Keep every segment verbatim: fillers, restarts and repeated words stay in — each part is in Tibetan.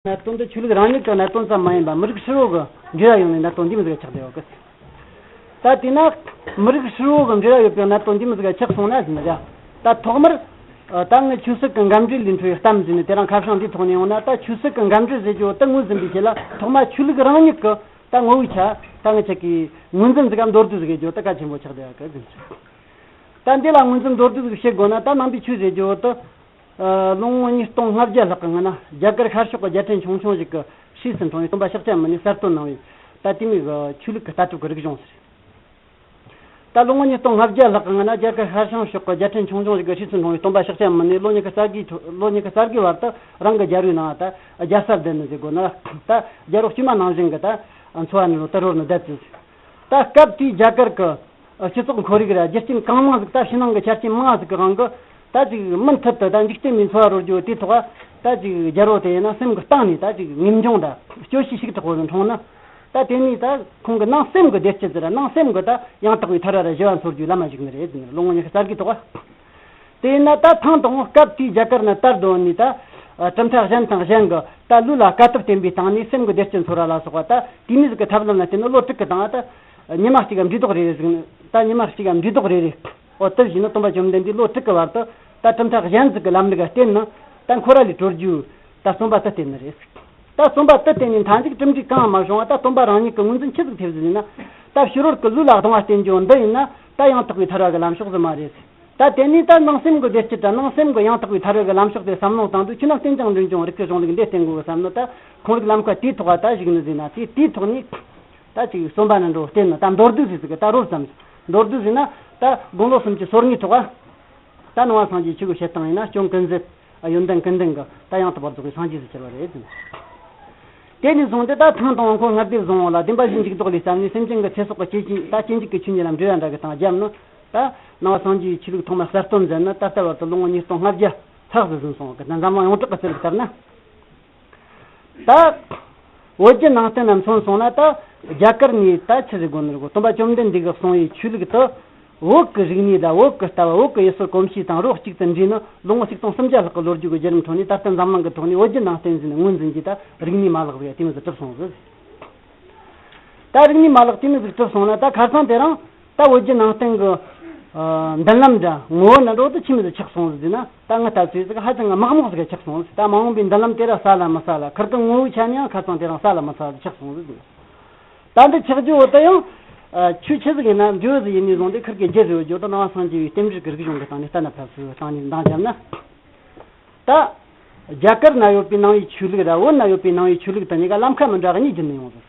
གནད་དོན་འདི་ཆོས་ལུགས་རང་ཉིད་ཀྱི་གནད་དོན་ཙམ་མ་ཡིན་པར་མི་རིགས་ཧྲིལ་བོ་གི་འབྲེལ་བ་ཡོད་ནས་གནད་དོན་འདི་མི་ཟིག་ཆགས་བསྡད་ཡོད་གི། ད་དེས་ན་མི་རིགས་ཧྲིལ་བོ་གི་འབྲེལ་བ་ཡོད་པའི་གནད་དོན་འདི་མི་ཟིག་ཆགས་སོང་ན་ཟིན་ན་ད་ཐོག་མར་ད་ངས་ཆོས་སྲིད་ཀྱི་འགལ་འབྲེལ་ལས་འཕྲོས་གཏམ་ཟིན་ནས་དེ་རིང་ཁ་བྱང་འདིའི་ཐོག་ནས་ཡོང་ན། ད་ཆོས་སྲིད་ཀྱི་འགལ་འབྲེལ་ཟེར་རྒྱུ་དེ་ངོས་ཟིན་པའི་ཆེད་ལ་ཐོག་མ་ཆོས་ལུགས་རང་ཉིད་ཀྱི་ད་ངོ་བོའི་ཆ་ད་ངེད་ཅག་གིས་ངོས་འཛིན་ཟིག་གམ་མདོར་བསྡུས་ཟིག་བྱེད་རྒྱུ་དེ་གལ་ཆེན་པོ་ཆགས་བསྡད་ཡོད་གི་ཟིན། ད་འདི་ལ་ངོས་འཛིན་མདོར་བསྡུས་ཟིག་བྱེད་དགོས་ན། ད་ནང་པའི་ཆོས་ཟེར་རྒྱུ་དེ་ལོ་ངོ་ཉིས་སྟོང་ལྔ་བརྒྱ་ལྷག་གི་སྔོན་ན་རྒྱ་གར་ཤར་ཕྱོགས་ཀྱི་རྒྱལ་ཕྲན་ཆུང་ཆུང་ཞིག་གི་ཧྲིས་སུ་འཁྲུངས་ནས་སྟོན་པ་ཤཱཀྱ་མུ་ནེས་གསར་བཏོན་གནང་བའི་ད་དེ་མོ་གི་ཆོས་ལུགས་ཀྱི་ལྟ་གྲུབ་ཀྱི་རིག་གཞུང་ཟེར། ད་ལོ་ངོ་ཉིས་སྟོང་ལྔ་བརྒྱ་ལྷག་གི་སྔོན་ན་རྒྱ་གར་ཤར་བྱང་ཕྱོགས་ཀྱི་རྒྱལ་ཕྲན་ཆུང་ཆུང་ཞིག་གི་ཧྲིས་སུ་འཁྲུངས་པའི་སྟོན་པ་ཤཱཀྱ་མུ་ནེ་ལོ་ཉི་ཤུ་རྩ་དགུའི་ལོ་ཉི་ཤུ་རྩ་དགུའི་བར་དུ་རང་གི་རྒྱལ་རབས་ནང་ད་རྒྱལ་ས་བསྡད་ནི་ཟེར་དགོས་ན། ད་རྒྱལ་པོ་དཀྱུས་མ་ནང་བཞིན་གྱི་ད་འཚོ་བ་ནི་ལོ་དུ་རོལ་ནི་བསྡད་ཚུལ། ད་སྐབས་དེའི་རྒྱ་གར་གྱི་སྤྱི་ཚོགས་ཁོར་ཡུག་ར་རྒྱུ་རྐྱེན་གང་མང་ཟིག་ད་ཕྱི་ནང་གི་ཆ་རྐྱེན་མང་ཟིག་གི་དབང་གིས་ད་ཅིག་མུ་མཐུད་དུ་ད་འཇིག་རྟེན་པའི་འཚོ་བ་རོལ་རྒྱུ་དེའི་ཐོག་ད་ཅིག་རྒྱལ་པོ་དེ་ཡིན་ན་སེམས་ཀྱི་གཏིང་ནས་ད་ཅིག་ངེས་འབྱུང་ད་སྐྱོ་ཤས་ཤིག་ཐོག་ཏུ་འཁྲུངས་ན། ད་དེ་ནས་ད་ཁོང་གི་ནང་སེམས་ཀྱི་བདེ་སྐྱིད་ཟེར་ར་ནང་སེམས་ཀྱི་ད་ཡང་དག་པའི་ཐར་བ་ར་ཞི་བ་འཚོལ་རྒྱུའི་ལམ་མ་ཞུགས་ནི་རེད་ཟེར་ནས་ལོ་ངོ་ཉི་ཤུ་རྩ་དགུའི་ཐོག་དེས་ན་ད་ཐེངས་དང་པོ་སྐབས་དེའི་རྒྱ་གར་ནས་དར་དོན་ནི་ད་གྲུབ་མཐའ་གཞན་དང་གཞན་གྱི་ད་ལུས་ལ་དཀའ་ཐུབ་བསྟེན་པའི་སྟེང་ནས་སེམས་ཀྱི་བདེ་སྐྱིད་འཚོལ་བ་ལ་སོགས་པ་ད་དེ་མོ་ཟིག་གི་ཐབས་ལམ་ལ་བརྟེན་ནས་ལོ་དྲུག་གི་སྟེང་ད་ཉི་མ་གཅིག་གམ་འབྲས་རྡོག་རེ་རེ་ཟིག་ནི་ད་ཉི་མ་གཅིག་གམ་འབྲས་རྡོག་རེ་རེ། འོ་དེ་བཞིན་ནི་སྟོན་པ་བཅོམ་ལྡན་འདས་ལོ་དྲུག་གི་བར་དུ་ད་གྲུབ་མཐའ་གཞན་ཟིག་གི་ལམ་ལུགས་ལ་བརྟེན་ནས་ད་འཁོར་བ་ལས་གྲོལ་རྒྱུ་ད་རྩོམ་པ་དེ་བསྟན་ནི་རེད། ད་རྩོམ་པ་དེ་བསྟན་ནས་མཐའ་མཇུག་གྲུབ་འབྲས་གང་མ་བྱུང་བ་ད་སྟོན་པ་རང་ཉིད་ཀྱི་ངོས་འཛིན་ཆི་ཟིག་ཐེབས་ཟིན་ན། ད་ཕྱི་རོལ་གྱི་ལུས་ལ་གདུང་བ་བསྟེན་རྒྱུ་འདི་ཡིན་ན་ད་ཡང་དག་པའི་ཐར་བ་གི་ལམ་ཕྱོགས་ཟིག་མ་རེད། ད་དེ་ནས་ད་ནང་སེམས་ཀྱི་བདེ་སྐྱིད་དང་ནང་སེམས་ཀྱི་ཡང་དག་པའི་ཐར་བ་གི་ལམ་ཕྱོགས་དེ་བསམ་བློ་བཏང་དུས་ཁྱོད་ན་བརྟན་ཀྱང་འདྲེན་ཀྱང་རིགས་ཀྱི་གཞུང་ལུགས་འདི་བསྟེན་དགོས་བསམ་ནོ། ད་ཁོང་རིགས་ལམ་ཁ་དེའི་ཐོག་ད་ཞུགས་ནི་ཟིན་ན་དེ་དེའི་ཐོག་ནས་ད་ཅིག་གསོན་པ་ནི་འགྲོ་བསྟེན་ནི་ད་མདོར་བསྡུས་ཟིག་ཟིག་ད་རོབ་ཙམ་མདོར་བསྡུས་ཟིན་ན་ད་དགུང་ལོ་སུམ་ཅུ་སོ་གཉིས་ཐོག་ད་ནང་པ་སངས་རྒྱས་ཆོས་ཀྱི་བཤད་སྟངས་ཡིན་ན་སྐྱོན་ཀུན་ཟད། ཡོན་ཏན་ཀུན་ལྡན་གྱི་ད་ཡང་དག་པར་རྫོགས་པའི་སངས་རྒྱས་སུ་གྱུར་པ་རེད། དེ་ནས་བཟུང་སྟེ་ད་ཐང་དང་འཁོར་ལྔ་སྡེ་བཟང་བོ་ལ་བདེན་པ་བཞིའི་འཇུག་ལྡོག་ལས་བརྩམས་ནས་སེམས་ཅན་གྱི་ཚེ་སྲོག་གི་སྐྱེ་ཅིང་ད་སྐྱེ་འཇིག་གི་ཆོས་ཉིད་ལ་འབྲེལ་བ་འདྲ་གི་སྟངས་བརྒྱབ་ནས་ད་ནང་པ་སངས་རྒྱས་ཆོས་ལུགས་ཐོག་མར་གསར་བཏོན་མཛད་ནས་ད་ལྟ་བར་དུ་ལོ་ངོ་ཉིས་སྟོང་ལྔ་བརྒྱ་ལྷག་ཙམ་ཟིན་སོང་གི། ད་འཛམ་གླིང་ཡོངས་གྲགས་ཀྱི་རྩིས་རིག་ལྟར་ན། ད་བོད་བརྒྱུད་ནང་བསྟན་ལ་མཚོན་སོང་ན་ད་རྒྱ་གར་ནས་ད་ཆི་ཟིག་དགོས་ནི་རེད་གོ། སྟོན་པ་བཅོམ་ལྡན་འདས་ཀྱིས་གསུངས་པའི་ཆོས་ལུགས་དེ་བོད་ཀྱི་རིག་གནས་དང་བོད་ཀྱི་ལྟ་བ་བོད་ཀྱི་ཡུལ་སྲོལ་གོམས་གཤིས་དང་རོ་གཅིག་ཏུ་འདྲེས་ནས་ལོ་ངོ་ཆིག་སྟོང་སུམ་བརྒྱ་ལྷག་གི་ལོ་རྒྱུས་ཀྱི་བརྒྱུད་རིམ་ཁྲོད་ནས་ད་ལྟ་འཛམ་གླིང་གི་ཐོག་ནས་བོད་བརྒྱུད་ནང་བསྟན་ཟེར་ནས་ངོས་འཛིན་གྱི་ད་རིག་གནས་མ་ལག་ཟིག་དེ་མོ་ཟིག་གྲུབ་སོང་ཟིག། ད་རིག་གནས་མ་ལག་དེ་མོ་ཟིག་གྲུབ་སོང་ན་ད་ཁ་སང་དེ་རིང་ད་བོད་བརྒྱུད་ནང་བསྟན་གྱི་ཨ་མདུན་ལམ་འདྲ་ངོ་བོ་འདྲ་འདྲ་དེ་ཆི་མོ་ཟིག་ཆགས་སོང་ཟིག་ཟེར་ན། ད་ང་ལྟ་ཚོད་ཟིག་ཧ་ཅང་གི་མག་མོག་ཟིག་ཆགས་སོང་ཟིག། ད་མ་འོངས་པའི་མདུན་ལམ་དེ་ར་གསལ་ལ་མི་གསལ་ལ། ཁིར་གི་ངོ་བོའི་ཆ་ནས་ཡང་ཁ་སང་དེ་རིང་གསལ་ལ་མི་གསལ་ཟིག་ཆགས་སོང་ཟིག་ཟེར། ད་འདི་ཆགས་རྒྱུ་བོ་ད་ཡང་ཨ་ཆོས་ཆི་ཟིག་ཡིན་ན་འབྲས་བུ་ཟིག་ཡིན་ནས་བཟུང་སྟེ་ཁིར་གི་རྒྱུ་ཟིག་ཡོད་རྒྱུ་ད་ནང་པ་སངས་རྒྱས་པའི་རྟེན་འབྲེལ་གྱི་རིག་གཞུང་གི་སྟེང་ནས་ལྟ་ན་ཕབ་སུ་བཏང་ནས་འདང་བརྒྱབ་ན། ད་རྒྱ་གར་ན་ཡོད་པའི་ནང་པའི་ཆོས་ལུགས་ར་བོད་ན་ཡོད་པའི་ནང་པའི་ཆོས་ལུགས་དང་གཉིས་ཀ་ལམ་ཁ་མི་འདྲ་གཉིས་བརྒྱུད་ནས་ཡོང་ཟིག།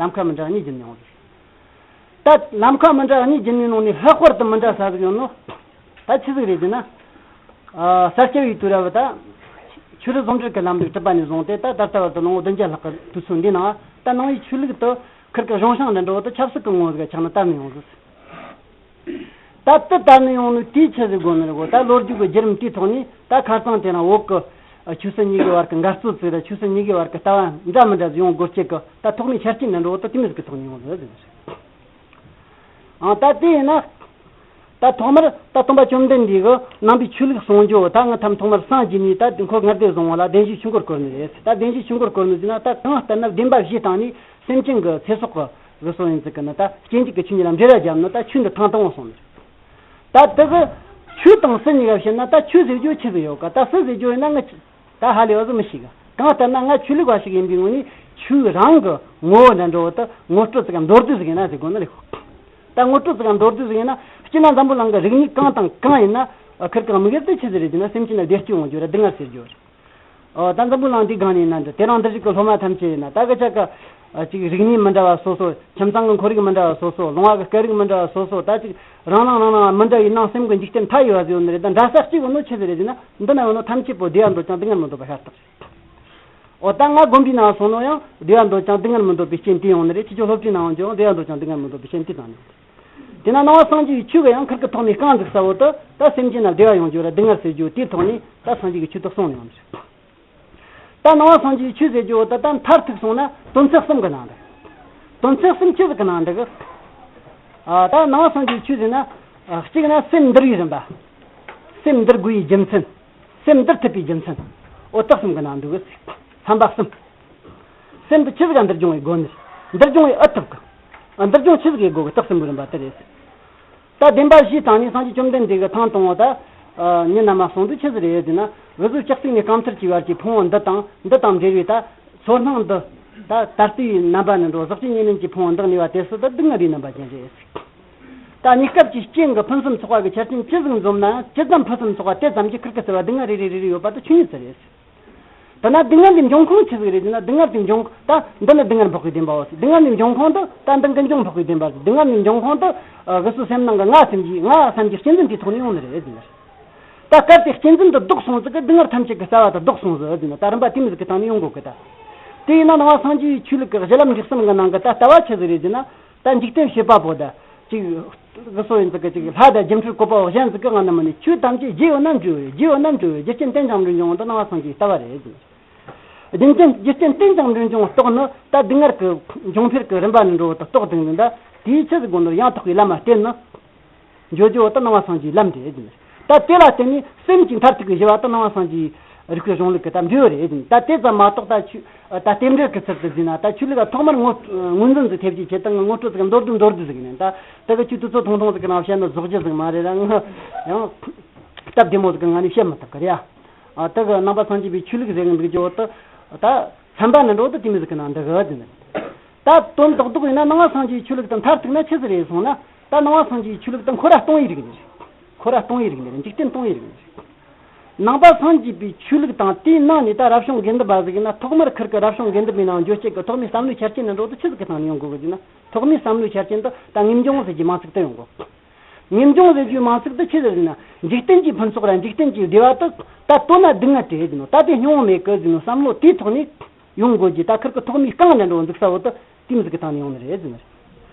ལམ་ཁ་མི་འདྲ་གཉིས་བརྒྱུད་ནས་ཡོང་ཟིག། ད་ལམ་ཁ་མི་འདྲ་གཉིས་བརྒྱུད་ནས་ནང་ནས་ལྷག་པར་དུ་མི་འདྲ་ས་ཟིག་ཡོད་ནོ། ད་ཆི་ཟིག་རེད་ཟེར་ན། ཨ་ས་སྐྱ་པའི་དུས་རབས་ད་ཆོས་རིག་ཟུང་འབྲེལ་གྱི་ལམ་ལུགས་གྲུབ་པ་ནས་བཟུང་སྟེ་ད་ད་ལྟ་བར་དུ་ལོ་ངོ་བདུན་བརྒྱ་ལྷག་གི་དུས་ཚོད་འདི་ནང་ད་ནང་པའི་ཆོས་ལུགས་དུ་ཁིར་གི་གཞུང་ཤིང་འདྲ་འདྲ་བོ་དུ་ཆབ་སྲིད་ཀྱི་ངོ་བོ་ཟིག་ཆགས་ནས་དར་ནས་ཡོང་ཟིག། ད་དེ་ལྟར་ནས་ཡོང་ནས་དེའི་ཆི་ཟིག་དགོས་ནི་རེད་གོ། ད་ལོ་རྒྱུས་ཀྱི་བརྒྱུད་རིམ་དེའི་ཐོག་ནས་ད་ཁ་སང་དེ་རིང་བོད་ཀྱི་ཆོས་སྲིད་གཉིས་ཀྱི་བར་གྱི་འགལ་རྩོད་ཟིག་དང་ཆོས་སྲིད་གཉིས་ཀྱི་བར་གྱི་ལྟ་བ་འདྲ་མི་འདྲ་ཟིག་ཡོང་དགོས་ཀྱི་གི་ད་ཐོག་མའི་ཆ་རྐྱེན་འདྲ་འདྲ་བོ་ད་དེ་མོ་ཟིག་གི་ཐོག་ནས་ཡོང་ཟིག་ཟེར་ནི་རེད། ཨང་ད་དེ་ཡིན་ན་ད་ཐོག་མར་ད་སྟོན་པ་བཅོམ་ལྡན་འདས་ཀྱིས་ནང་པའི་ཆོས་ལུགས་གསུང་རྒྱུ་ད་ང་ཐམ་ཐོག་མར་སངས་རྒྱས་ནས་ད་འཁོར་ལྔ་སྡེ་བཟང་བོ་ལ་བདེན་བཞིའི་ཆོས་འཁོར་བསྐོར་ནི་རེད། ད་བདེན་བཞིའི་ཆོས་འཁོར་བསྐོར་ནི་ཟེར་ན་ད་གང་ལྟར་ན་བདེན་པ་བཞིའི་སྟེང་ནས་སེམས་ཅན་གྱི་ཚེ་སྲོག་གི་གི་སོ་ཡིན་ཚིག་གི་ནི་ད་སྐྱེ་འཇིག་གི་ཆོས་ཉིད་ལ་འབྲེལ་བ་བརྒྱབ་ནི་ད་ཆོས་འདི་ཐང་ཐང་བོ་སོང་ནི་རེད། ད་དེ་གི་ཆོས་དང་སྲིད་གཉིས་ཀ་བཤད་ན་ད་ཆོས་ཟེར་རྒྱུ་ཆི་ཟིག་ཡོད་ག། ད་སྲིད་ཟེར་རྒྱུ་ཡིན་ན་ངི་ད་ཧ་ལས་བ་ཟིག་མི་ཤེས་ག། གང་ལྟར་ན་ང་ཆོས་ལུགས་པ་ཞིག་ཡིན་པའི་ངོས་ནས་ཆོས་རང་གི་ངོ་བོ་འདྲ་འདྲ་བོ་ད་ངོ་སྤྲོད་ཙི་ག་མདོར་བསྡུས་ཟིག་ཡིན་ན་ཟེར་དགོས་ནི་རེད། ད་ངོ་སྤྲོད་ཙི་ག་མདོར་བསྡུས་ཟིག་ཡིན་ན་སྤྱིར་ན་འཛམ་བུ་གླིང་གི་རིག་གནས་གང་དང་གང་ཡིན་ན་ཁིར་གི་དམིགས་ཡུལ་དེ་ཆི་ཟིག་རེད་ཟེར་ན་སེམས་ཅན་ལ་བདེ་སྐྱིད་ཡོང་རྒྱུ་རེད། སྡུག་བསྔལ་སེལ་རྒྱུ་རེད། ཨོ་ད་འཛམ་བུ་གླིང་འདི་སྒང་ནས་ཡིན་ན་འདྲ། དེ་རིང་འདིར་བཞུགས་ཀྱི་སློབ་མ་ཐམས་ཅད་ཡིན་ན་ད་གི་ཅག་གི་ཅིག་རིག་གནས་མི་འདྲ་བ་སོ་སོ། ཁྱིམ་ཚང་གི་ཁོར་ཡུག་མི་འདྲ་བ་སོ་སོ། ལུང་བ་གི་སྐད་རིགས་མི་འདྲ་བ་སོ་སོ། ད་ཅིག་རང་རང་རང་རང་མི་འདྲ་བའི་ནང་སེམས་ཀྱི་འཇིག་རྟེན་མཐའ་ཡས་པ་ཟིག་ཡོད་ནི་རེད། ད་འདྲ་ས་གཅིག་ཡོད་ནོ་ཆི་ཟིག་རེད་ཟེར་ན་འདི་ན་ཡོད་ནོ་ཐམས་ཅད་པོ་བདེ་བ་འདོད་ཀྱང་སྡུག་བསྔལ་མི་འདོད་པ་ཤ་སྟག་རེད། ཨོ་ད་ང་དགོན་པའི་ནང་སོང་ནོ་ཡང་བདེ་བ་འདོད་ཀྱང་སྡུག་བསྔལ་མི་འདོད་པའི་རྐྱེན་དེ་ཡོང་ནི་རེད། ཁྱེད་ཚོ་སློབ་གྲྭའི་ནང་འཇོག་བདེ་བ་འདོད་ཀྱང་སྡུག་བསྔལ་མི་འདོད་པའི་རྐྱེན་དེ་དང་ནི། དེ་ན་ནང་པ་སངས་རྒྱས་པའི་ཆོས་ཀྱི་ཡང་ཁིར་གི་ཐོག་ནས་རྐང་འཛུགས་ས་བོ་དེ་ད་སེམས་ཅན་ལ་བདེ་བ་ཡོང་རྒྱུ་ར་སྡུག་བསྔལ་སེལ་རྒྱུ་དེའི་ཐོག་ནས་ད་སངས་རྒྱས་ཀྱི་ཆོས་དེ་གསུངས་ནས་ཡོང་ནི་རེད། ད་ནང་པ་སངས་རྒྱས་ཀྱི་ཆོས་ཟེར་རྒྱུ་བོ་ད་ད་མཐར་ཐུག་སོང་ན་དོན་ཚན་གསུམ་གི་ནང་འདུག། དོན་ཚན་གསུམ་ཆི་ཟིག་གི་ནང་འདུག། ཨ་ད་ནང་པ་སངས་རྒྱས་ཀྱི་ཆོས་ཟེར་ན་ཨ་གཅིག་ན་སེམས་འདུལ་བའི་རིམ་པ། སེམས་འདུལ་དགོས་པའི་རྒྱུ་མཚན། སེམས་འདུལ་ཐུབ་པའི་རྒྱུ་མཚན། འོ་ད་གསུམ་གི་ནང་འདུག། ཐམ་པ་གསུམ། སེམས་དེ་ཆི་ཟིག་ག་འདུལ་སྦྱོང་བའི་སྒོ་ནས། འདུལ་སྦྱོང་བའི་ཨུ་ཐུབ་གི། འདུལ་སྦྱོང་ཆི་ཟིག་གི་སྒོ་གི་རྟགས་གསུམ་པོའི་རིམ་པ་དེ་རེད། ད་བདེན་པ་བཞིའི་སྟེང་ནས་སངས་རྒྱས་བཅོམ་ལྡན་འདས་ཀྱིས་ཐེངས་དང་པོ་ད། ཨ། མྱི་རྣམས་ལ་གསུངས་དུས་ཆི་ཟིག་རེད་ཟེར་ན། འུ་ཚོ་ལྕགས་སྲེག་ནས་རྐང་མཐིལ་གྱི་བར་གྱི་ཕུང་པོ་འདི་དང་འདི་དང་འབྲེལ་བའི་ད་ཚོར་སྣང་འདི། ད་ད་ལྟའི་རྣམ་པ་ནི་འགྲོ་ཟག་བཅས་གཉིས་ལེན་གྱི་ཕུང་པོ་འདི་གནས་པ་དེ་སུ་ད་སྡུག་བསྔལ་རིགས་རྣམ་པ་ཅན་རེད། ད་གནས་སྐབས་ཀྱི་རྐྱེན་གྱིས་ཕུན་སུམ་ཚོགས་པ་གི་ཆ་རྐྱེན་ཅི་ཟིག་འཛོམས་ན་ཡང་ཇི་ཙམ་ཕུན་སུམ་ཚོགས་པ་དེ་ཙམ་གྱིས་ཁིར་ཀི་སེལ་བ་སྡུག་བསྔལ་རེ་རེ་རེ་རེ་ཡོད་པ་དེ་ཆོས་ཉིད་ཟིག་རེད། དེ་ན་སྡུག་བསྔལ་འདི་འབྱུང་ཁུངས་ཆི་ཟིག་རེད་ཟེར་ན། སྡུག་བསྔལ་འདི་འབྱུང་ད་འདི་ནི་སྡུག་བསྔལ་འཕགས་པའི་བདེན་པའོ། སྡུག་བསྔལ་འདི་འབྱུང་ཁུངས་དེ་ད་འདི་ཀུན་འབྱུང་འཕགས་པའི་བདེན་པ་རེད། སྡུག་བསྔལ་འདི་འབྱུང་ཁུངས་དེ་ཨ་འུ་ཚོའི་སེམས་ནང་གི་ང་སེམས་ཀྱི་ང་སེམས་ཀྱི་གཅེས་འཛིན་དེའི་ཐོག་ནས་ཡོང་ནི་རེད་ཟེར་ནི་རེད། ད་སྐབས་དེ་གཅེས་འཛིན་དེ་ལྡོག་སོང་ཟིག་གི་སྡུག་བསྔལ་ཐམས་ཅད་ཀྱི་རྩ་བ་དེ་ལྡོག་སོང་ཟིག་ཟེར་ན། ད་རིམ་པ་དེ་མོ་ཟིག་གི་སྟེང་ནས་ཡོང་དགོས་གི་ད། དེ་ཡིན་ན་ནང་པ་སངས་རྒྱས་ཆོས་ལུགས་ཀྱི་གཞི་ལམ་འབྲས་གསུམ་གི་ནང་གི་ད་ལྟ་བ་ཆི་ཟིག་རེད་ཟེར་ན། ད་འཇིག་རྟེན་བྱེད་པ་པོ་ད་ཅིག་གི་སོ་ཡིན་ཙི་གི་ཅིག་ལྷ་དང་སྒྱུ་འཕྲུལ་བཀོད་པ་པོ་གཞན་ཟིག་གི་ངང་ན་མ་ནི་ཆོས་ཐམས་ཅད་རྒྱུ་ཡོད་ན་འབྲས་བུ་ཡོད། རྒྱུ་ཡོད་ན་འབྲས་བུ་ཡོད། རྒྱུ་རྐྱེན་རྟེན་ཅིང་འབྲེལ་འབྱུང་བ་འདི་ནང་པ་སངས་རྒྱས་ལྟ་བ་རེད་ཟེར་ན། རྒྱུ་རྐྱེན་རྒྱུ་རྐྱེན་རྟེན་ཅིང་འབྲེལ་འབྱུང་བ་རྟོགས་ནི་ད་སྡུག་བསྔལ་གྱི་འབྱུང་འཕེལ་གྱི་རིམ་པ་ནས་འགྲོ་བ་དེ་རྟོགས་དང་ཟིན། ད་དེའི་ཆི་ཟིག་དགོས་ནོ། ཡང་དག་པའི་ལམ་མ་བསྟེན་ནི་འགྱོ་རྒྱུ་བོ་ད་ནང་པ་སངས་རྒྱས་ལམ་རེད་ཟེར་ནི། ད་དེ་ལ་བརྟེན་ནས་སེམས་ཀྱི་མཐར་ཐུག་གི་ཞི་བ་ད་ནང་པ་སངས་རྒྱས་རིག་པའི་གཞུང་ལུགས་ཀྱི་ད་འབྲས་བུ་རེད་ཟེར་ནི། ད་དེ་ཙམ་མ་གཏོགས་ད་ཆོས་ད་རྟེན་འབྲེལ་གྱི་ཚུལ་དུ་ཟེར་ན། ད་ཆོས་ལུགས་ལ་ཐོག་མར་ངོ་ངོས་འཛིན་ཟིག་ཐེབས་ཀྱི་ཆེད་དུ་ངོ་སྤྲོད་ཟིག་མདོར་བསྡུས་མདོར་བསྡུས་ཟིག་ཡིན་ནི། ད་ད་གི་ཆོས་དུས་ཚོད་ཐུང་ཐུང་ཟིག་གི་ནང་བཤད་ནི་རྫོགས་རྒྱུ་ཟིག་མ་རེད་ར། ང་ཡང་སྟབས་བདེ་མོ་ཟིག་གི་ངང་ནས་བཤད་མི་ཐུབ་གི་རེད་ཡ། ཨ། དེ་གི་ནང་པ་སངས་རྒྱས་པའི་ཆོས་ལུགས་ཟེར་གི་འདུག་རྒྱུ་བོ་དེ་ད་ཚན་པ་ནི་འགྲོ་དུ་དེ་མོ་ཟིག་གི་ནང་འདུག་གི་ཟེར་ནི། ད་དོན་རྡོག་རྡོག་ཡིན་ན་ནང་པ་སངས་རྒྱས་པའི་ཆོས་ལུགས་དེ་མཐར་ཐུག་ན་ཆི་ཟིག་རེད་སོང་ན། ད་ནང་པ་སངས་རྒྱས་པའི་ཆོས་ལུགས་དེ་འཁོར་བ་སྟོང་པའི་རིག་གནས་རེད། འཁོར་བ་སྟོང་པའི་རིག་གནས་རེད། འཇིག་རྟེན་སྟོང་པའི་རིག་གནས་རེད། ནང་པ་སངས་རྒྱས་པའི་ཆོས་ལུགས་དང་དེའི་ནང་ནས་ད་རབ་བྱུང་དགེ་འདུན་པ་ཟིག་ཡིན་ན། ཐོག་མར་ཁིར་གི་རབ་བྱུང་དགེ་འདུན་པའི་ནང་འགྱོ་སྤྱད་གི་ཐོག་མའི་བསམ་བློའི་ཆ་རྐྱེན་ནི་འགྲོ་དུ་ཆི་ཟིག་གི་སྟེང་ནས་ཡོང་དགོས་གི་ཟེར་ན། ཐོག་མའི་བསམ་བློའི་ཆ་རྐྱེན་དེ་ད་ངེས་འབྱུང་ཟེར་རྒྱུའི་མིང་ཚིག་དེ་ཡོང་དགོས། ངེས་འབྱུང་ཟེར་རྒྱུའི་མིང་ཚིག་དེ་ཆི་ཟིག་ཟེར་ན། འཇིག་རྟེན་གྱི་ཕུན་ཚོགས་ར་འཇིག་རྟེན་གྱི་བདེ་བ་དེ་ད་དོན་ན་སྡུག་བསྔལ་རེད་ཟེར་ནོ། ད་དེ་སྙིང་པོ་མེད་གི་ཟེར་ནོ་བསམ་བློ་དེའི་ཐོག་ནས་ཡོང་དགོས་ཀྱི། ད་ཁིར་གི་ཐོག་མའི་རྐང་ནས་འགྲོ་འདུག་ས་བོ་དེ་དེ་མོ་ཟིག་གི་སྟེང་ནས་ཡོང་ནི་རེད་ཟེར་ནི་རེད།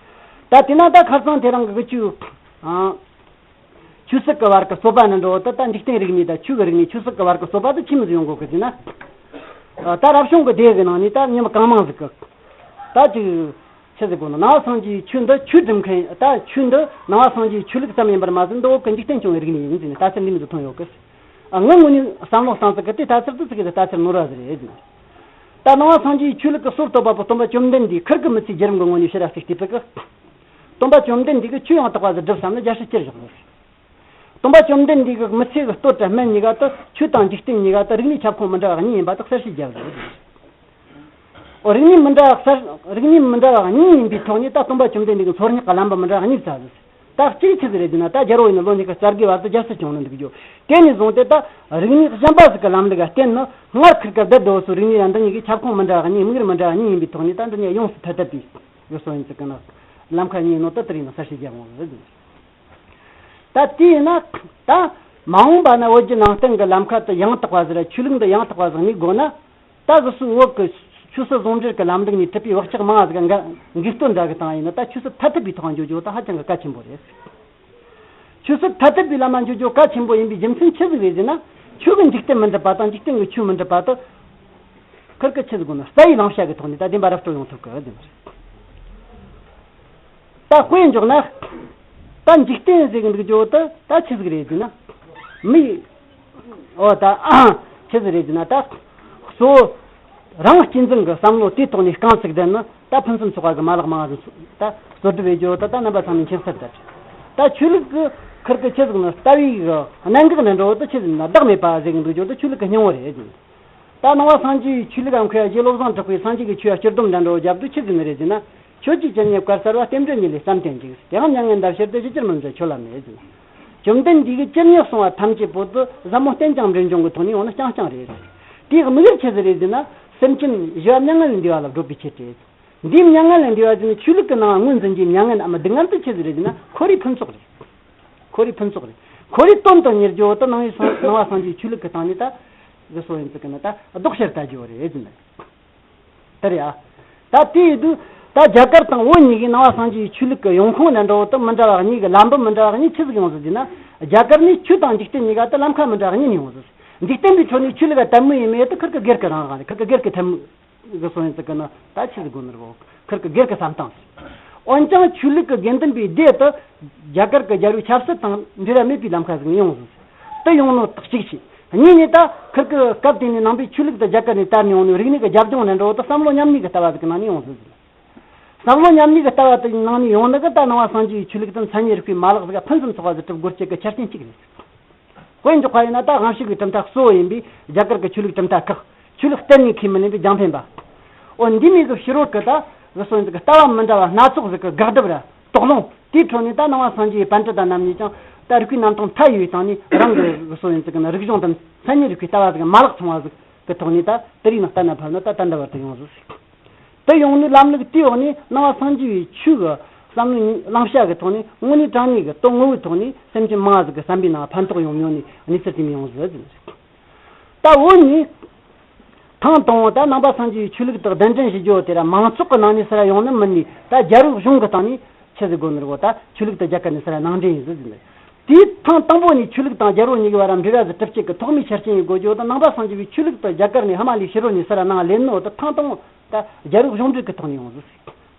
ད་དེ་ན་ད་ཁ་སང་དེ་རིང་གི་ཆོས་ཨ། ཆོས་སྲིད་ཀྱི་བར་གྱི་རྩོད་པ་ནི་འགྲོ་དུ་ད་འཇིག་རྟེན་རིག་གནས་དང་ཆོས་ཀྱི་རིག་གནས། ཆོས་སྲིད་ཀྱི་བར་གྱི་རྩོད་པ་དེ་ཆི་མོ་ཟིག་ཡོང་དགོས་གི་ཟེར་ན། ཨ། ད་རབ་བྱུང་གི་སྡེ་གི་ནང་ནས་ད་མྱི་མི་གང་མང་ཟིག་གི་ད་ཅིག་ཆི་ཟིག་གོ་ན། ནང་པ་སངས་རྒྱས་ཆོས་འདི་ཆོས་སྒྲུབ་མཁན། ད་ཆོས་འདི་ནང་པ་སངས་རྒྱས་ཆོས་ལུགས་ཙམ་ཡིན་པར་མ་ཟད། འདི་བོད་ཀྱི་འཇིག་རྟེན་སྐྱོང་བའི་རིག་གནས་ཡིན་ཟེར་ནས་ལྟ་ཚུལ་འདི་མོ་ཟིག་ཐོན་ཡོད་གི། ཨ། ངའི་ངོས་ནས་བསམ་བློ་བཏང་ཚུལ་གི་དེ་ལྟ་ཚུལ་དེ་ཚིག་གི་ལྟ་ཚུལ་ནོར་བ་ཟིག་རེད་ཟེར་ནས། ད་ནང་པ་སངས་རྒྱས་ཆོས་ལུགས་ཀྱི་སྲོལ་གཏོད་པ་པོ་སྟོན་པ་བཅོམ་ལྡན་འདས་ཁིར་གི་མི་ཚེའི་བརྒྱུད་རིམ་གྱི་ངོས་ནས་ཕྱི་ར་གཅིག་བལྟས་པ་གི། སྟོན་པ་བཅོམ་ལྡན་འདས་ཀྱིས་ཆོས་ཡང་དག་པ་ཟིག་སྒྲུབ་བསམ་ན་རྒྱལ་སྲིད་ཅི་བཞག་ནས། སྟོན་པ་བཅོམ་ལྡན་འདས་ཀྱི་མི་ཚེ་གི་སྟོད་དང་སྨད་གཉིས་ཀ་དེ་ཆོས་དང་འཇིག་རྟེན་གཉིས་ཀ་དེ་རིག་གནས་ཁྱབ་ཁོངས་མི་འདྲ་བ་གཉིས་ཡིན་པ་དེ་གསལ་བཤད་བརྒྱབ་ཡོད། འོ། རིག་གནས་མི་འདྲ་བ་གསལ། རིག་གནས་མི་འདྲ་བ་གཉིས་ཡིན་པའི་ཐོག་ནས་ད་སྟོན་པ་བཅོམ་ལྡན་འདས་ཀྱིས་མཚོ་སྔགས་ཀྱི་ལམ་པ་མི་འདྲ་བ་གཉིས་བཙལ་ཟིག་ད་གཅིག་ཆི་ཟིག་རེད་ཟེར་ན། ད་རྒྱལ་པོ་ཡིན་ན་ལོ་ཉི་ཤུ་རྩ་བརྒྱད་བར་དུ་རྒྱལ་སྲིད་སྐྱོང་ནི་འདུག་རྒྱུ། དེ་ནས་བཟུང་སྟེ་ད་རིག་གནས་གཞན་པ་ཟིག་གི་ལམ་ལུགས་ལ་བརྟེན་ནས་སྔར་ཁིར་ཀ་བསྡད་འདུག་སོ་རིག་གནས་ལ་འདི་གཉིས་ཀྱི་ཁྱབ་ཁོངས་མི་འདྲ་བ་གཉིས། དམིགས་ཡུལ་མི་འདྲ་བ་གཉིས་ཡིན་པའི་ཐོག་ནས་ད་འདི་གཉིས་ཡོངས་སུ་ཐ་དད་པའི་ཡོད་སོ་ཡིན་ཟིག་གི་ན་ལམ་ཁ་གཉིས་ནོ་ད་དེ་རིང་ནས་གསལ་བཤད་རྒྱག་འོང་ཟིག་ད་དེ་ཡིན་ན་ད་མ་འོངས་པ་ན་བོད་བརྒྱུད་ནང་བསྟན་གྱི་ལམ་ཁ་དེ་ཡང་དག་པ་ཟིག་ར། ཆོས་ལུགས་འདི་ཡང་དག་པ་ཟིག་གནས་དགོས་ན། ད་གི་སུ་བོད་ཀྱི་ཆོས་སྲིད་ཟུང་འབྲེལ་གྱི་ལམ་ལུགས་ནས་གྲུབ་པའི་བག་ཆགས་མང་ང་ཟིག་ག་འགལ་འགལ་སྟོན་འདྲ་གི་བཏང་ཡིན་ན། ད་ཆོས་སྲིད་ཐ་དད་པའི་ཐོག་འགྱོ་རྒྱུ་ད་ཧ་ཅང་གི་གལ་ཆེན་པོ་རེད། ཆོས་སྲིད་ཐ་དད་པའི་ལམ་ལ་འགྱོ་རྒྱུ་གལ་ཆེན་པོ་ཡིན་པའི་རྒྱུ་མཚན་ཆི་ཟིག་རེད་ཟེར་ན། ཆོས་ཀྱི་འཇིག་རྟེན་མི་འགྲུབ་པ་དང་འཇིག་རྟེན་གྱི་ཆོས་མི་འགྲུབ་པ་དེ་ཁིར་ཀ་ཆི་ཟིག་དགོས་ན། རྩ་བའི་བླང་བྱ་གི་ཐོག་ནས་ད་བདེན་པ་ར་སྤྲོད་ཡོང་ཐུབ་གི་ཟེར་ནི་རེད། ད་དཔེ་འཇོག་ན། ད་འཇིག་རྟེན་ཟེར་གི་འདུག་རྒྱུ་དེ་ད་ཆི་ཟིག་རེད་ཟེར་ན། མི། འོ་ད་ཆི་ཟིག་རེད་ཟེར་ན། ད་གཙོ་བོ་རང་གཅེས་འཛིན་གྱི་བསམ་བློ་དེའི་ཐོག་ནས་རྐང་བཙུགས་བསྡད་ན། ད་ཕུན་སུམ་ཚོགས་པ་གི་མ་ལག་མང་ང་ཟིག་ད་གཙོ་སྒྲུབ་བྱེད་རྒྱུ་དེ་ད་རྣམ་པ་ཚང་མས་མཁྱེན་གསལ་རེད། ད་ཆོས་ལུགས་ཀྱི་ཁིར་ཀ་ཆི་ཟིག་ན་ལྟ་བའི་གི་གནད་འགག་ནི་འགྲོ་དེ་ཆི་ཟིག་ན་བདག་མེད་པ་ཟེར་གི་འདུག་རྒྱུ་དེ་ཆོས་ལུགས་ཀྱི་སྙིང་བོ་རེད་ཟེར། ད་ནང་པ་སངས་རྒྱས་ཆོས་ལུགས་ཨ་མཁས་རྒྱལ་བློ་བཟང་གྲགས་པས་སངས་རྒྱས་ཀྱི་ཆོས་ལ་སྤྱི་སྡོམ་འདྲ་འགྲོ་རྒྱབ་དུས་ཆི་ཟིག་ནི་རེད་ཟེར་ན། ཁྱོད་ཀྱིས་ཇི་སྙེད་བཀའ་སྩལ་པ། རྟེན་འབྲེལ་ཉིད་ལས་བསམ་གཏན་གྱིས། དེའང་མྱ་ངན་འདའ་ཕྱིར་དུ། ཇི་ལྟར་མི་འཛད་ཆོས་ལ་མེད་ཟེར། བཅོམ་ལྡན་འདས་ཀྱིས་ཇི་སྙེད་གསུངས་པ་ཐམས་ཅད་པོ་དེ་ཟབ་མོ་རྟེན་ཅིང་འབྲེལ་འབྱུང་གི་ཐོག་ནས་ཡོང་ན་རྐྱང་རྐྱང་རེད། དེའི་དམིགས་ཡུལ་ཆི་ཟིག་རེད་ཟེར་ན། སེམས་ཅན་ཞི་བ་མྱ་ངན་ལས་འདས་པ་ལ་བགྲོད་པའི་ཆེད་དུ། འདིའི་མྱ་ངན་ལས་འདས་པ་ཟེར་ནས་ཆོས་ལུགས་ཀྱི་ནང་ངོས་འཛིན་གྱི་མྱ་ངན་ནམ་སྡུག་བསྔལ་དེ་ཆི་ཟིག་རེད་ཟེར་ན། ཁོ་རའི་ཕུན་ཚོགས་རེད། ཁོ་རའི་ཕུན་ཚོགས་རེད། ཁོ་རའི་དོན་དུ་གཉེར་རྒྱུ་བོ་དེ་ནང་པའི་སངས་ནང་པ་སངས་རྒྱས་ཆོས་ལུགས་ཀྱི་སྟེང་ནས་ད་གི་སོ་ཡིན་ཙི་གི་ན་ད་ལྡོག་ཕྱིར་ལྟ་རྒྱུ་བོ་རེད་ཟེར་ནས། དེ་རེད་ཨ། ད་དེ་ཡིན་དུས་ད་རྒྱ་གར་དང་བོད་གཉིས་ཀྱི་ནང་པ་སངས་རྒྱས་ཆོས་ལུགས་ཀྱི་ཡོང་ཁུངས་ནི་འདྲ་བོ་དེ་མི་འདྲ་བ་གཉིས་ཀྱི་ལམ་བུ་མི་འདྲ་བ་གཉིས་ཆི་ཟིག་ཡོང་ཟིག་ཟེར་ན། རྒྱ་གར་ནས་ཆོས་དང་འཇིག་རྟེན་གཉིས་ཀ་དེ་ལམ་ཁ་མི་འདྲ་བ་གཉིས་ནས་ཡོང་ཟིག་འཇིག་རྟེན་པའི་ཁྲོད་ནས་ཆོས་ལུགས་ལ་དད་མོས་ཡིན་མེད་དེ་ཁིར་ཀ་སྒེར་གྱི་རང་དབང་རེད། ཁིར་ཀ་སྒེར་གྱི་དད་མོས། གི་སོ་ཡིན་ཙི་གི་ན་ད་ཆི་ཟིག་དགོས་ནི་རེད་བོ། ཁིར་གི་སྒེར་གི་བསམ་སྟངས་ཟིག་འོན་ཀྱང་ཆོས་ལུགས་གི་དགེ་འདུན་པའི་སྡེ་དེ་རྒྱ་གར་གི་རྒྱལ་པོའི་ཆབ་སྲིད་དང་འབྲེལ་བ་མེད་པའི་ལམ་ཁ་ཟིག་ནས་ཡོང་ཟིག་དེ་ཡོང་ནོ་དག་གཅིག་བྱས། གཉིས་ནས་ད་ཁིར་གི་སྐབས་དེ་ནས་ནང་པའི་ཆོས་ལུགས་དེ་རྒྱ་གར་ནས་དར་ནས་ཡོང་ནས་རིག་གནས་ཀྱི་རྒྱབ་ལྗོངས་ནས་འགྲོ་བ་དེ་བསམ་བློ་མཉམ་གནས་ཀྱི་ལྟ་བ་ཟིག་གི་ནང་ནས་ཡོང་ཟིག་ཟིག་བསམ་བློ་མཉམ་གནས་ཀྱི་ལྟ་བ་དེ་ནང་ནས་ཡོང་ནི་གི་ད་ནང་པ་སངས་རྒྱས་ཀྱི་ཆོས་ལུགས་དེ་མཚན་ཉིད་རིག་པའི་མ་ལག་ཟིག་ཕུན་སུམ་ཚོགས་པ་ཟིག་གྲུབ་དགོས་རྒྱུ་གི་ཆ་རྐྱེན་གཅིག་རེད། དཔེ་འཇོག་པ་ཡིན་ན་ད་དབང་ཕྱུག་གི་གྲུབ་མཐའ་གཙོ་བོ་ཡིན་པའི་རྒྱ་གར་གྱི་ཆོས་ལུགས་གྲུབ་མཐའ་ཁག་ཆོས་ལུགས་གཏན་ནས་ཁས་མི་ལེན་པའི་རྒྱང་འཕེན་པ། འོ་འདི་མོ་གི་ཕྱི་རོལ་གྱི་ད་གི་སོ་ཡིན་ཟིག་གི་ལྟ་བ་མི་འདྲ་བ་སྣ་ཚོགས་ཟིག་གི་དགག་སྒྲུབ་ར་དོགས་སློང་དེའི་ཁྲོད་ནས་ད་ནང་པ་སངས་རྒྱས་པཎྜི་ཏ་རྣམས་ནས་ཀྱང་ད་རིག་པའི་རྣམ་གྲངས་མཐའ་ཡས་པའི་སྟེང་ནས་རང་གི་གི་སོ་ཡིན་ཟིག་གི་ན་རིག་གཞུང་དང་མཚན་ཉིད་རིག་པའི་ལྟ་བ་ཟིག་གི་མ་ལག་ཚང་བ་ཟིག་གི་ཐོག་ནས་ད་དེ་རིགས་ནང་གཏན་ལ་ཕབ་ན་ད་ད་ལྟ་བར་དུ་ཡོང་ཟིག་དེ་ཡོང་ནས་ལམ་ལུགས་དེའི་འོག་ནས་ནང་པ་སངས་རྒྱས་པའི་ཆོས་ཀྱི་བསམ་བློའི་བླང་བྱ་གི་ཐོག་ནས་དངོས་གནས་དྲང་གནས་ཀྱི་དོན་ངོ་བོའི་ཐོག་ནས་སེམས་ཅན་མང་ཟིག་གི་བསམ་པའི་ནང་ཕན་ཐོགས་ཡོང་མྱོང་ནས་གནས་ཚུལ་དེ་མི་ཡོང་ཟིག་ཟེར། ད་འོ་ནས་ཐེངས་དང་པོ་ད་ནང་པ་སངས་རྒྱས་པའི་ཆོས་ལུགས་དག་གདན་འདྲེན་བྱེད་རྒྱུ་དེ་ར་མང་ཚོགས་ཀྱི་ནང་ནས་ཟེར་ར་ཡོང་ནི་མིན་ནས་ད་རྒྱལ་པོའི་གཞུང་གི་སྟེང་ནས་ཆི་ཟིག་དགོས་ནི་རེད་གོ་ད་ཆོས་ལུགས་དེ་རྒྱ་གར་ནས་ཟེར་ར་ནང་འདྲེན་ཡིན་ཟིག་ཟེར་ནས། དེའི་ཐེངས་དང་པོ་ནས་ཆོས་ལུགས་དང་རྒྱལ་པོ་གཉིས་ཀྱི་བར་འབྲེལ་བ་ཟིག་གྲུབ་བྱེད་ཀྱི་ཐོག་མའི་ཆ་རྐྱེན་ཡིན་དགོས་རྒྱུ་དེ་ནང་པ་སངས་རྒྱས་པའི་ཆོས་ལུགས་དེ་རྒྱ་གར་ནས་ཧ་མ་ལས་ཕྱི་རོལ་ནས་ཟེར་ར་ནང་ལེན་ནོ་དེ་ཐེངས་དང་པོ་ད་རྒྱལ་པོའི་གཞུང་འབྲེལ་གྱི་ཐོག་ནས་ཡོང་ཟིག་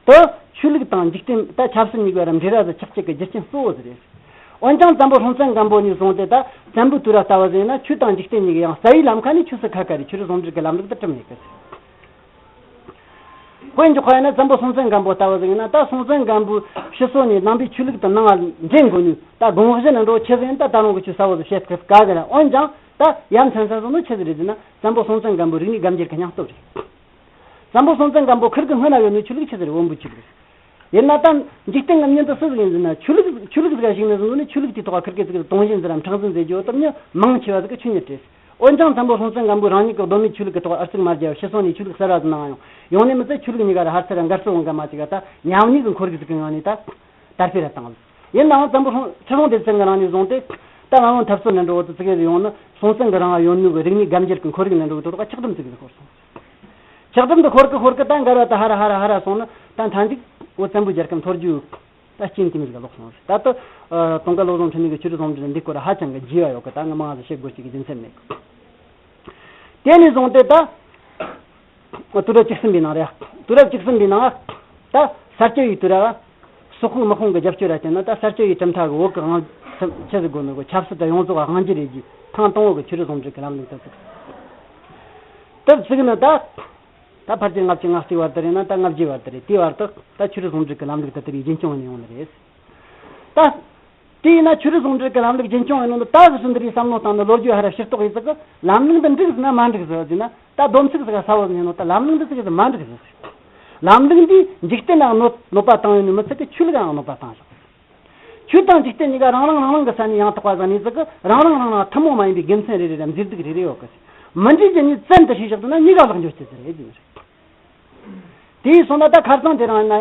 དེ་ཆོས་ལུགས་དང་འཇིག་རྟེན་ད་ཆབ་སྲིད་གཉིས་ཀ་ར་འབྲེལ་བ་ཟིག་ཆགས་བྱེད་ཀྱི་རྒྱུ་རྐྱེན་གཙོ་བོ་ཟིག་རེད། འོན་ཀྱང་བཙན་པོ་སྲོང་བཙན་སྒམ་པོ་ནས་བཟུང་སྟེ་ད་བཙན་པོའི་དུས་རབས་ལྟ་བུ་ཟིག་ཡིན་ན་ཆོས་དང་འཇིག་རྟེན་གཉིས་ཀ་ཡང་རྩ་བའི་ལམ་ཁ་ནས་ཆོས་སུ་ཁ་ཁ་རེ་ཆོས་རིག་ཟུང་འབྲེལ་གྱི་ལམ་ལུགས་དེ་གྲུབ་མེད་གི། དཔེ་འཇོག་པ་ཡིན་ན་བཙན་པོ་སྲོང་བཙན་སྒམ་པོ་ལྟ་བུ་ཟིག་ཡིན་ན་ད་སྲོང་བཙན་སྒམ་པོའི་ཕྱི་སོ་ནས་ནང་པའི་ཆོས་ལུགས་དང་ནང་ལ་འདྲེན་དགོས་ནས་ད་དགོངས་གཞི་ནི་འགྲོ་ཆེ་ཟིག་ཡིན་ད་ད་རུང་གི་ཆོས་ས་བོ་ཟིག་བཤད་ཐུབ་ག་གི་ར། འོན་ཀྱང་ད་ཡ་མཚན་ས་བཟོ་ནི་ཆི་ཟིག་རེད་ཟེར་ན་བཙན་པོ་སྲོང་བཙན་སྒམ་པོའི་རིག་གནས་སྒམ་རྒྱུད་ཀྱི་སྙིང་སྟོབས་རེད། བཙན་པོ་སྲོང་བཙན་སྒམ་པོ་ཁིར་གི་སྔོན་ན་ཡོད་ནི་ཆོས་ལུགས་ཆི་ཟིག་རེད། བོན་པོའི་ཆོས་ལུགས་རེད། ཡིན་ན་ད་འཇིག་རྟེན་གྱི་མྱི་འདི་སུ་ཟིག་ཡིན་ཟེར་ན་ཆོས་ལུགས་ཆོས་ལུགས་ཟིག་ག་ཞུགས་ནས་བཟུང་ནས་ཆོས་ལུགས་དེའི་ཐོག་ཁིར་གི་ཟིག་དོན་གཞན་ཟིག་ར་མཁྲེགས་འཛིན་མཛད་རྒྱུ་དེ་མྱི་མང་ཆེ་བ་ཟིག་གི་ཆོས་ཉིད་རེད། འོན་ཀྱང་བཙན་པོ་སྲོང་བཙན་སྒམ་པོས་རང་ཉིད་ཀྱི་གདོད་མའི་ཆོས་ལུགས་ཀྱི་ཐོག་ཨར་ཙིག་མ་རྒྱབ་ཕྱི་སོ་ནས་ཆོས་ལུགས་གསར་བ་ཟིག་གནང་ཡོང་ཡོང་ནས་མི་ཚད་ཆོས་ལུགས་གཉིས་ཀ་ར་ཧར་ཚུར་ར་འགལ་རྩོད་འོང་ག་མ་ཅིག་ག་ད་ཉམས་ཉེས་ཀྱི་ཁོར་ཡུག་ཟིག་གི་ངང་ནས་ད་དར་སྤེལ་ར་བཏང་ཡོད། ཡིན་ནའང་བཙན་པོ་སྲོང་ཁྲི་སྲོང་ལྡེ་བཙན་གྱི་རིང་ནས་བཟུང་སྟེ་ད་ང་ཚོ་འཐབ་རྩོད་འདྲ་འགྲོ་བོ་དེ་ཙི་གེ་ཡོང་ནི་སྲོང་བཙན་གྱི་རིང་ཡོད་ནོ་གི་རིག་གནས་སྒམ་རྒྱུད་ཀྱི་ཁོར་ཡུག་ནས་འགྲོ་བོ་དེ་ལོག་ཆག་སྒྲིམ་ཙི་གེ་ཟིག་ཤོར་སོང་། ཆག་སྒྲིམ་དེ་ཤོར་གི་ཤོར་གི་ད་འགལ་བ་དེ་ཧ་ར་ཧ་ར་ཧ་ར་སོང་ན་ད་མཐའ་མཇུག་འོ་བཙན་པོའི་རྒྱལ་ཁབ་འཐོར་རྒྱུ་ད་རྐྱེན་དེ་མོ་ཟིག་ལོག་སོང་ཟིག་ད་ལྟ་ཨ་དུང་དཀར་བློ་བཟང་འཕྲིན་ལས་ཀྱི་ཆོས་རིག་ཟུང་འབྲེལ་འདི་སྐོར་ཧ་ཅང་གི་རྒྱས་པ་ཡོད་གི། ད་ང་མང་ཟིག་བཤད་དགོས་ཅིག་གི་རྒྱུ་མཚན་མེད་གི། དེ་ནས་བཟུང་སྟེ་ད་དུས་རབས་བཅུ་གསུམ་པའི་ནང་རེད། དུས་རབས་བཅུ་གསུམ་པའི་ནང་ད་ས་སྐྱ་པའི་དུས་རབས་སོག་པོའི་དམག་དཔུང་གི་རྒྱབ་སྐྱོར་ར་བྱས་ན་ད་ས་སྐྱ་པའི་གྲུབ་མཐའ་གི་བོད་ཀྱི་དབང་ཆབ་སྲིད་དང་ཡོངས་རྫོགས་དབང་སྒྱུར་རེད་ཀྱི་ཐེངས་དང་པོ་གི་ཆོས་རིག་ཟུང་འབྲེལ་གྱི་ལམ་ལུགས་དེ་བཙུགས། དེ་བཙུགས་ནས་ད་ད་ཕལ་ཆེར་ལྔ་བཅུ་ང་གཅིག་བར་དུ་རེད་ན་ད་ལྔ་བརྒྱའི་བར་དུ་རེད། དེའི་བར་དུ་ད་ཆོས་རིག་ཟུང་འབྲེལ་གྱི་ལམ་ལུགས་དེ་དེ་རིགས་རྒྱུན་སྐྱོང་ཡོང་ནི་རེད། ད་དེ་ཡིན་ན་ཆོས་རིག་ཟུང་འབྲེལ་གྱི་ལམ་ལུགས་རྒྱུན་སྐྱོང་ཡིན་ནོ་ད་གི་སུ་འདི་རིགས་བསམ་བློ་བཏང་ནས་ལོ་རྒྱུས་ཧ་ར་ཕྱིར་རྟོག་ཡིན་ཟིག་གི་ལམ་ལུགས་འདི་འགྲིག་ཟིག་ན་མ་འགྲིག་ཟིག་ཟེར་ན་ད་སྡོམ་ཚིག་ཟིག་ག་ས་བོ་ཟིག་ཡིན་ནོ་ད་ལམ་ལུགས་འདི་ཟིག་གི་མ་འགྲིག་ཟིག་ལམ་ལུགས་འདིས་འཇིག་རྟེན་ལ་གནོད་གནོད་པ་བཏང་ཡོད་ནི་མི་ཚད་གི་ཆོས་ལུགས་ལའང་གནོད་པ་བཏང་ཞིང་། ཆོས་དང་འཇིག་རྟེན་གཉིས་ཀ་རང་རང་རང་རང་གི་ས་ནས་ཡང་དག་པ་ཟིག་ནས་ཟིག་གི་རང་རང་རང་རང་ཐུན་མོང་མ་ཡིན་པའི་དགེ་མཚན་རེ་རེ་ར་མཛེས་སྡུག་རེ་རེ་ཡོད་གི་ཟིག་མི་འདྲའི་རྒྱུ་གཉིས་བཙན་དུ་བྱས་བཞག་ཐུབ་ན་གཉིས་ཀ་ལེགས་འགྱུར་སྐྱེ་ཟེར་རེད་ཟེར་ནི་རེད། དེ་ཡིན་སོང་ན་ད་ཁ་སང་དེ་རིང་ཡིན་ན་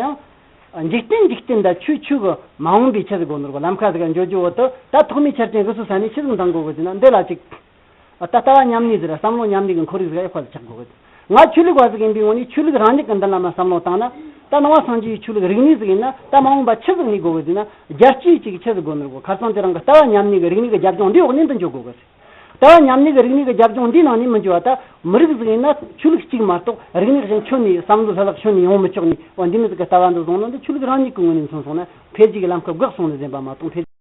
ཡང་འཇིག་རྟེན་འཇིག་རྟེན་དང་ཆོས་ཆོས་གི་མ་འོངས་པའི་ཆི་ཟིག་དགོས་ནོ་གི་ལམ་ཁ་ཟིག་ག་འགྱོ་རྒྱུ་བོ་དེ་ད་ཐོག་མའི་ཆ་རྐྱེན་གི་སུ་ས་ནས་ཆི་ཟིག་འདང་དགོས་གི་ཟེར་ན་འདི་ལ་ཅིག་ད་ལྟ་བ་མཉམ་གནས་ཟེར་བསམ་བློ་མཉམ་གནས་གི་ཁོར་ཡུག་ཟིག་ཡག་པ་ཟིག་ཆགས་དགོས་གི། ང་ཆོས་ལུགས་པ་ཟིག་ཡིན་པའི་ངོས་ནས་ཆོས་ལུགས་རང་ཉིད་ཀྱི་མདུན་ལམ་ལ་བསམ་བློ་བཏང་ན་ད་ནང་པ་སངས་རྒྱས་ཆོས་ལུགས་རིག་གནས་ཟིག་ཡིན་ན་ད་མ་འོངས་པ་ཆི་ཟིག་གནས་དགོས་གི་ཟེར་ན་རྒྱལ་སྤྱིའི་ཅིག་ཆི་ཟིག་དགོས་ནོ་གི་ཁ་སང་དེ་རིང་གི་ལྟ་བ་མཉམ་གནས་གི་རིག་གནས་གི་རྒྱབ་ལྗོངས་འདི་འོག་ནས་འདི་འགྱོ་དགོས་གི་ཟེར། ལྟ་བ་མཉམ་གནས་ཀྱི་རིག་གནས་ཀྱི་རྒྱབ་ལྗོངས་འདིའི་ནང་ནས་མི་འགྱུར་བ་ད་མི་རིགས་ཟིག་ཡིན་ན་ཆོས་ལུགས་གཅིག་མ་གཏོགས་རིག་གནས་གཞན་ཁྱོན་ནས་བསམ་བློ་ལྷུ་ལག་ཁྱོན་ནས་ཡོང་མི་ཆོག་ནི་འོ་འདི་མོ་ཟིག་གི་ལྟ་བ་འདི་བཟུང་ན་འདི་ཆོས་ལུགས་རང་ཉིད་ཀྱི་ངོས་ནས་མཚོན་སོང་ན་འཕེལ་རྒྱས་ཀྱི་ལམ་ཁ་འགག་སོང་ནི་ཟིན་པ་མ་གཏོགས་འཕེལ་